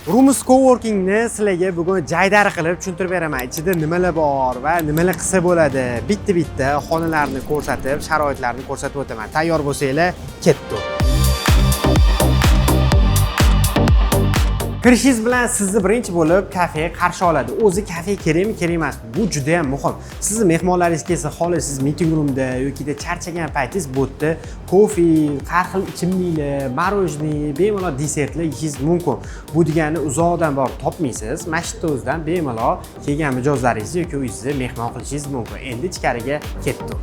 Roomus Coworkingni sizlarga bugun jaydari qilib tushuntirib beraman. Ichida nimalar bor va nimalar qilsa bo'ladi. Bitta-bitta xonalarni ko'rsatib, sharoitlarni ko'rsatib o'taman. Tayyor bo'lsanglar, ketdik. Kirishingiz bilan sizni birinchi bo'lib kafe qarshi oladi. O'zi kafe kerakmi, kerak emasmi? Bu juda ham muhim. Sizni mehmonlaringiz kelsa, xohlasiz meeting roomda yoki charchagan paytingiz bu yerda kofe, har xil ichimliklar, мороженое, bemalol desertlar yeyishingiz mumkin. Bu degani uzoqdan borib topmaysiz. Mana shu yerda o'zidan bemalol kelgan mijozlaringizni yoki uyingizda mehmon qilishingiz mumkin. Endi ichkariga ketdik.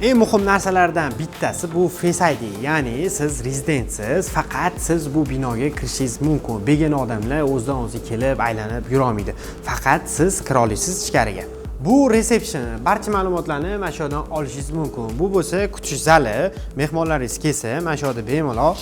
Eng muhim narsalardan bittasi bu Face ID, ya'ni siz rezidentsiz, faqat siz bu binoga kirishingiz mumkin. Begona odamlar o'zidan o'zi kelib aylanib yurolmaydi. Faqat siz kira olasiz ichkariga. Bu reception, barcha ma'lumotlarni mana shu yerdan olishingiz mumkin. Bu bo'lsa kutish zali, mehmonlaringiz kelsa, mana shu yerda bemalol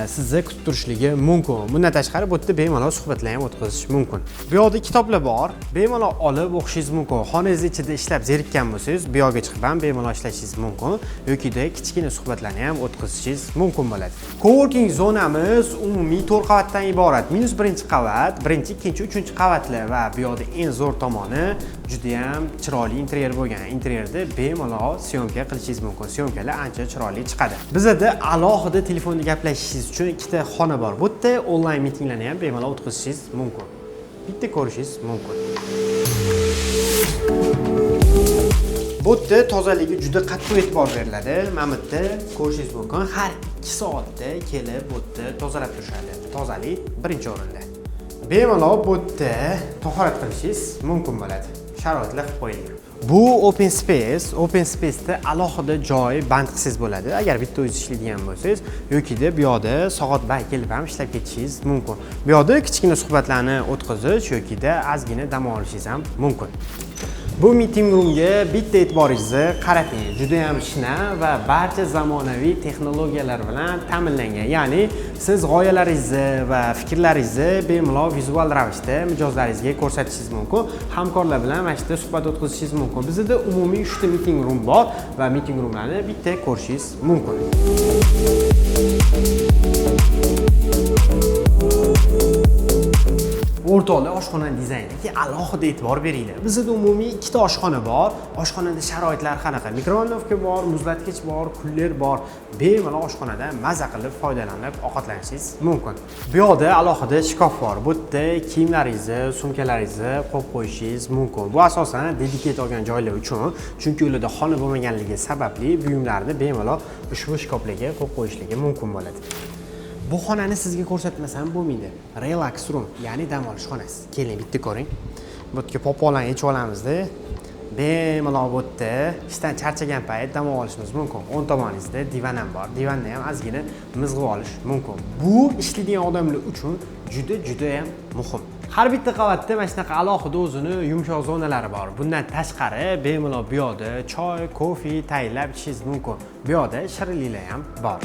sizni kutib turishligi mumkin. Bundan tashqari bu yerda bemalol suhbatlar ham o'tkazish mumkin. Bu yoqda kitoblar bor, bemalol olib o'qishingiz mumkin. Xonangiz ichida ishlab zerikkan bo'lsangiz, bu yoqga chiqib ham bemalol ishlashingiz mumkin yoki kichkina suhbatlarni ham o'tkazishingiz mumkin bo'ladi. Coworking zonamiz umumiy 4 qavatdan iborat. Minus 1 qavat, 1, 2, 3 qavatlar va bu yoqda eng zo'r tomoni juda ham chiroyli interyer bo'lgan. Interyerda bemalol syomka qilishingiz mumkin. Syomkalar ancha chiroyli chiqadi. Bizada alohida telefonda gaplashishingiz uchun ikkita xona bor. Bu yerda onlayn mitinglarni ham bemalol o'tkazishingiz mumkin. Bitta ko'rishingiz mumkin. Bu yerda tozaligiga juda qattiq e'tibor beriladi. Mana bu yerda ko'rishingiz mumkin. Har 2 soatda kelib bu yerda tozalab turishadi. Tozalik birinchi o'rinda. Bemalol bu yerda tahorat qilishingiz mumkin bo'ladi. Sharoitlar qilib qo'yilgan. Bu open space, open space'da alohida joy band qilsangiz bo'ladi. Agar bitta o'zingiz ishlaydigan bo'lsangiz yoki bu yoqda soatbay kelib ham ishlab ketishingiz mumkin. Bu yoqda kichkina suhbatlarni o'tkazish yoki ozgina dam olishingiz ham mumkin. Bu meeting roomga bitta e'tiboringizni qarating. Juda ham shinam va barcha zamonaviy texnologiyalar bilan ta'minlangan. Ya'ni siz g'oyalaringizni va fikrlaringizni bemalol vizual ravishda mijozlaringizga ko'rsatishingiz mumkin. Hamkorlar bilan mana shu yerda suhbat o'tkazishingiz mumkin. Bizda umumiy 3 ta meeting room bor va meeting roomlarni bitta ko'rishingiz mumkin. O'rtoqlar, oshxona dizayniga alohida e'tibor beringlar. Bizda umumiy 2 ta oshxona bor. Oshxonada sharoitlar qanaqa? Mikrovolnovka bor, muzlatgich bor, kuller bor. Bemalol oshxonada maza qilib foydalanib ovqatlanishingiz mumkin. Bu yoqda alohida shkaf bor. Bu yerda kiyimlaringizni, sumkalaringizni qo'yib qo'yishingiz mumkin. Bu asosan dedicate olgan joylar uchun, chunki ularda xona bo'lmaganligi sababli buyumlarni bemalol ushbu shkaflarga qo'yib qo'yishligi mumkin bo'ladi. Bu xonani sizga ko'rsatmasam bo'lmaydi. Relax room, ya'ni dam olish xonasi. Keling, bitta ko'ring. Bu yerga popolani yechib olamizda. Bemalol bu yerda ishdan charchagan payt dam olishimiz mumkin. O'ng tomoningizda divan ham bor. Divanni ham ozgina mizg'ib olish mumkin. Bu ishlaydigan odamlar uchun juda juda ham muhim. Har bitta qavatda mana shunaqa alohida o'zini yumshoq zonalari bor. Bundan tashqari bemalol bu yoqda choy, kofe tayyorlab ichishingiz mumkin. Bu yoqda shirinliklar ham bor.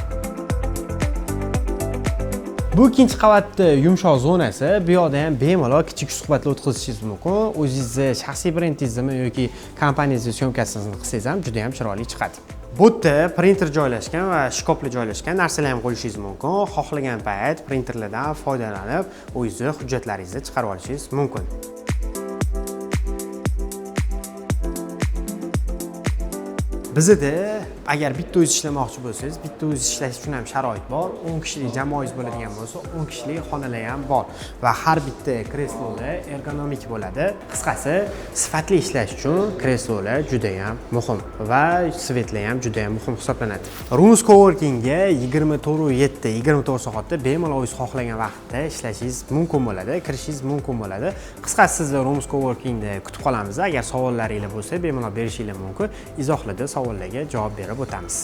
Bu ikkinchi qavatda yumshoq zonasi, bu yoqda ham bemalol kichik suhbatlar o'tkazishingiz mumkin. O'zingizni shaxsiy brendingizni yoki kompaniyangizni syomkasini qilsangiz ham juda ham chiroyli chiqadi. Bu yerda printer joylashgan va shkaflar joylashgan, narsalar ham qo'yishingiz mumkin. Xohlagan payt printerlardan foydalanib, o'zingizni hujjatlaringizni chiqarib olishingiz mumkin. Bizda agar bitta o'zingiz ishlamoqchi bo'lsangiz, bitta o'zingiz ishlash uchun ham sharoit bor. 10 kishilik jamoangiz bo'ladigan bo'lsa, 10 kishilik xonalar ham bor va har bitta kreslolar ergonomik bo'ladi. Qisqasi, sifatli ishlash uchun kreslolar juda ham muhim va svetlar ham juda ham muhim hisoblanadi. Roomus Coworkingga 24/7, 24 soatda bemalol o'zingiz xohlagan vaqtda ishlashingiz mumkin bo'ladi, kirishingiz mumkin bo'ladi. Qisqasi, sizni Roomus Coworkingda kutib qolamiz. Agar savollaringiz bo'lsa, bemalol berishinglar mumkin. Izohlarda savollarga javob berib o'tamiz.